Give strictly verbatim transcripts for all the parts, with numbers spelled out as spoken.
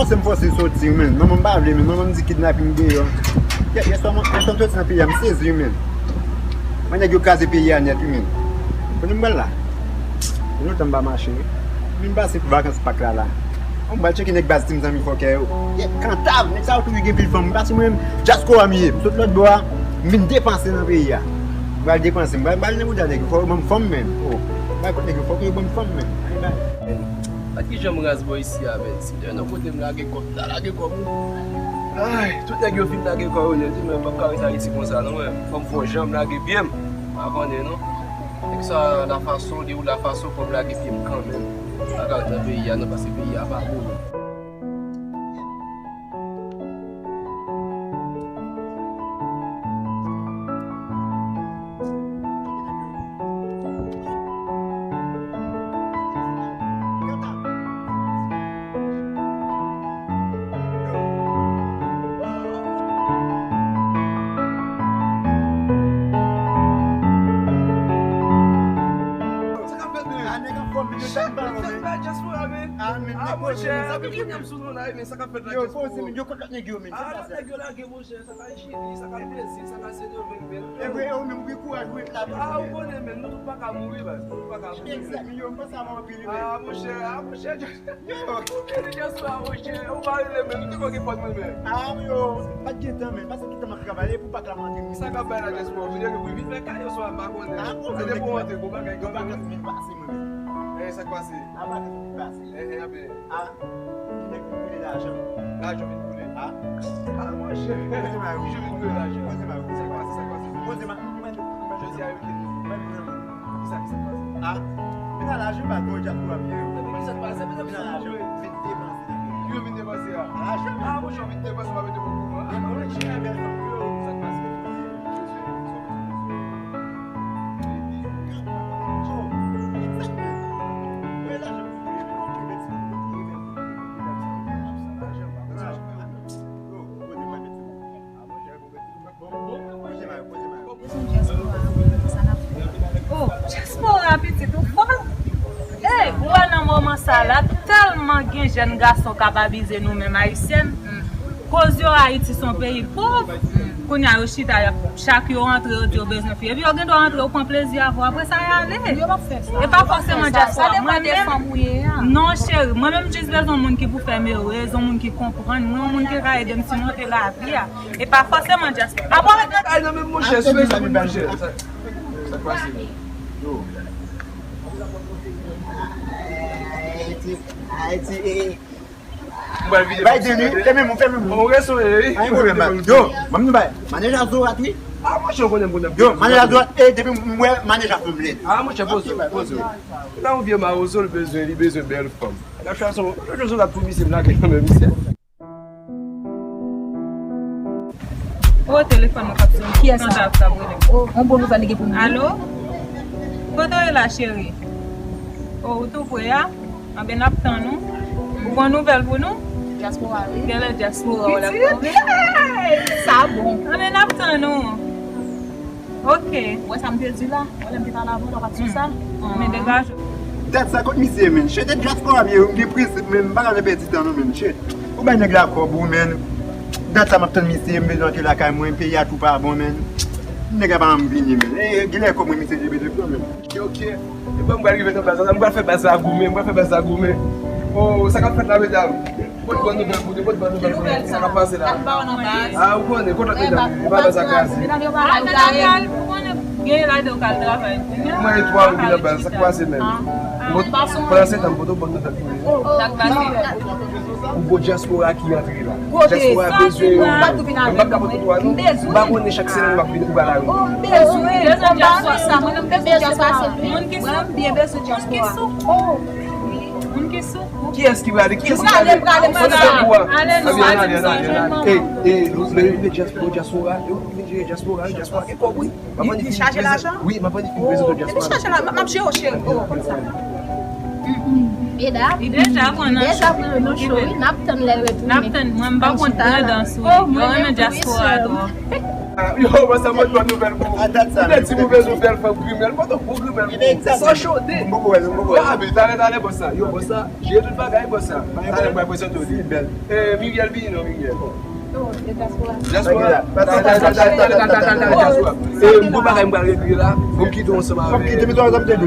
Se m fòse soti, wi, men. Manman m pa vle, men. Manman m di kidnaping deyò. Yè, yèswa, mwen, mwen soti nan peyi a, m sezi, wi, men. Mwen, nèg yo kraze peyi a nèt, wi, men. Kote m pral la? Gen lontan m pa mache, wi. M vin pase pou vakans Pak la, la. Mwen pral tcheke nèg baz Team Zanmi Fòkè yo. Yè, kantav, nèg sa yo toujou gen pil fanm. Paske mwen menm, dyaspora m ye. M sot lòt bò a, m vin depanse nan peyi a. M pral depanse, m pral, m pral nan bouda nèg yo. Fò yo ban m fanm, men. Oh, m pral kot nèg yo, fòk yo ban m fanm, men. Ay, bay. Gad kijan m raz bò isi a, men. Si te nan kote m lage kòb, m ta lage kòb, wi. Ay, tout nèg yo fin lage kò yo nèt, wi, men m p ap ka ret Ayiti konsa, non, men. Fò m fè yon jan, m lage pye m. M pa konnen, non. Nèg sa, la fason, de ou la fason, fò m lage pye m kanmenm. M pa ka ret nan peyi a, non, paske peyi a pa bon, non. Sa k ap fèt, men? Ah, nèg ap fòm, men yo tèlman pa wè, men. Ah, men, ah, monchè, sa ki fini m sou nou la, men sa k ap fèt la, yo, poze, men, yo, kot lòt nèg yo, men? Ah, lòt nèg yo lage, monchè, sa k ap Chili, sa k ap Brezil, sa k ap Sendomeng, men. E vre, e ou menm, ou gen kouraj, ou ret la toujou, men. Ah, ou konnen, men, nou tout pa ka mouri, baz, nou tout pa ka mouri. Egzak, men yo, m panse a mò anpil, wi, men. Ah, monchè, ah, monchè, Yo. Ou vini dyaspora, monchè. Ou pa rele, men. Nou te konn gen fòn, mwen, men. Ah, yo. Pa t gen tan, men. Paske tout tan m ap travay, e pou Pak la m antre, men. Sa k ap bay la dyaspora? Ou vini pou vin fè kado swa, m pa konnen. Ah, bon, sa depi w antre, gon bagay, gon bagay. Vakans vin pase, mwen, men. Eh, sa k pase? Ah, vakans vin pase. Eh, eh, anben. Ah, nèg vin boule lajan. Lajan vin boule. Ah. Ah, monchè. Poze mari. Kijan vin boule lajan? Poze mari. Sa k pase? Sa k pase? Poze mari. Jodi a, yo kite. Mwen, mwen, mwen. Kisa, kisa k pase? Ah, men nan lajan pa twò djak pou ap ye. Epi kisa k pase? Mezanmi, sa mwen vin depanse nan peyi. Yo vin depanse a? Lajan, men. Ah, monchè, yo vin depanse, pa mete mwen okouran. Ah, mwen, chè, bèl fanm yo. Sa k pase? Bezwen dyaspora, wi, sa n ap fè. Oh, dyaspora, pitit, ou fò. Ey, ou wè nan moman sa la, tèlman gen jèn gason k ap abize nou menm Ayisyèn. Koz yo, Ayiti se yon peyi pòv. Kounye a, yo chita, y ap, chak yo rantre, yo di yo bezwen fi. Epi yo gen dwa rantre, yo pran plezi avè w. Apre sa, y ale. Yo p ap fè sa. E pa fòseman dyaspora. Sa depann de fanm ou ye a. Non, cheri, mwen menm jis bezwen yon moun ki pou fè m erez, yon moun ki konprann mwen, yon moun ki ka ede m simonte lavi a. E pa fòseman dyaspora. Apa w ret nan kay nan menm, monchè, sou Facebook, monchè. Sa, sa k pase? Yo. Ayiti, Ayiti, eh. Mwen vide. Bay de li, fèmen mou, fèmen mou. Mwen reso, eh. Pa gen pwoblèm, bay. Yo, ban m nou bay. Manèj a Zorat, wi. Ah, monchè, ou konnen m konnen. Yo, manèj a Zorat, eh, depi m wè manèj a fè m lèd. Ah, monchè, poze, poze. La, yon vye mawozo, li bezwen, li bezwen bèl fanm. L ap chache yon, yon Zorat pou misye, m lage nan men misye. Oh, telefòn mwen k ap sone. Kiyès sa? Kontak k ap rele m. Oh, yon bon nouvèl li gen pou nou. Alo? Kote w ye la, cheri? Oh, ou tou pre a? Anben, n ap tann ou. Ou gon nouvèl pou nou? Dyaspora, wi. Genlè dyaspora w la pou mwen. Sa bon. Anben, n ap tann ou. Ok. Ou wè sa m te di la? Ou wè lè m te pale avè w la, w pa t sou sa? Men degaje w. Dat sa kot misye, men. Shit, e dyaspora m ye, m gen prensip, men m pa ka nan pèdi tan non, men. Shit. Ou bay nèg la kòb ou, men. Dat sa m ap tann misye, m bezwen antre lakay mwen, peyi a tou pa bon, men. Nèg la pa janm vini, men. E, genlè kòb mwen misye te bezwen pran, men. Ok, ok. E bon, m pral rive nan baz la, m pral fè baz la goumen, m pral fè baz la goumen. Oh, sa k ap fèt la, medam? Pote bòn nouvèl pou nou, pote bòn nouvèl pou nou. Sa k ap pase la? Ah, ou konnen, kontak medam, e pa baz la kraze. Ou konnen, gen lade ou k al travay. Mwen e twa ou ki nan baz, sa k pase menm? Pandan se tan, m pote bòn nouvèl pou nou. Ou gwo dyaspora ki antre la. Dyaspora bezwen yo. M p ap ka pote pou nou. M pa konnen chak semèn m ap vin ou pral la. Oh, m bezwen. Mwen menm bezwen dyaspora. Mwen byen bezwen dyaspora. Moun ki sou. Kiyès ki prale? Kiyès ki prale? Mwen se pou a. Ale, ale, ale, ale. E, e, nou, nou, nou, dyaspora, dyaspora, dyaspora, dyaspora, gen kòb, wi. M ap vin chache lajan? Wi, m ap vin prezante dyaspora. Epi chache la, m ap jere w, cheri. Oh, konn sa. Medam, li deja pran nan cho, wi, n ap tann lè l retounen. N ap tann, mwen, m pa konn tandans, wi. Mwen renmen dyaspora twòp. Yo, bòs la, mwen te yon nouvèl pou ou. Mwen te di nouvèl nouvèl fè grimèl. Mwen te gwo grimèl pou ou. San chode. Mwen poko wè l, mwen poko wè l. Yo, Abel, talè, talè, bòs la. Yo, bòs la, jere tout bagay, bòs la. Talè, mwen prezante w li. Eh, Miguel, vini non, Miguel. Dyaspora. Talè, talè, talè, dyaspora. Eh, m gon bagay m pral regle la. Bon, m kite w ansanm avèk.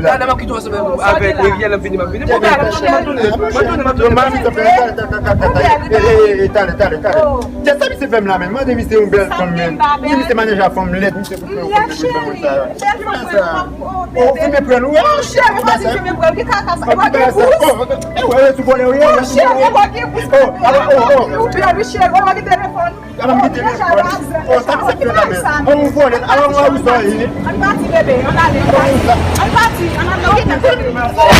Talè, m ap kite w ansanm avèk Miguel, m ap vini, m ap vini. Bon, talè, m ap tounen, m ap tounen, m ap tounen. Talè, talè, talè. Kè sa misye fè m la, menn? Mande misye yon bèl fanm, menn. Di misye manèj a fanm lèd, misye pou fè yon fanm lèd, menn, sa. Oh, ou fin meprann, ou wè? Mon chè, ou pa di fin meprann, ki kaka sa? Ou pa gen gous? Oh, e wè, wè, sou vòlè, ou ye. Mon chè, ou pa gen gous. Oh, oh, oh, oh. Ou bèl, wi, cheri, ou pa gen telefòn. Ala m gen telefòn. Oh, sa ki se fè la, menn? Oh, ou vòlè, ala m wè ou sa ye. Ann pati, bebe, ann ale, ann pati. Ann pati, ann ale, ann pati.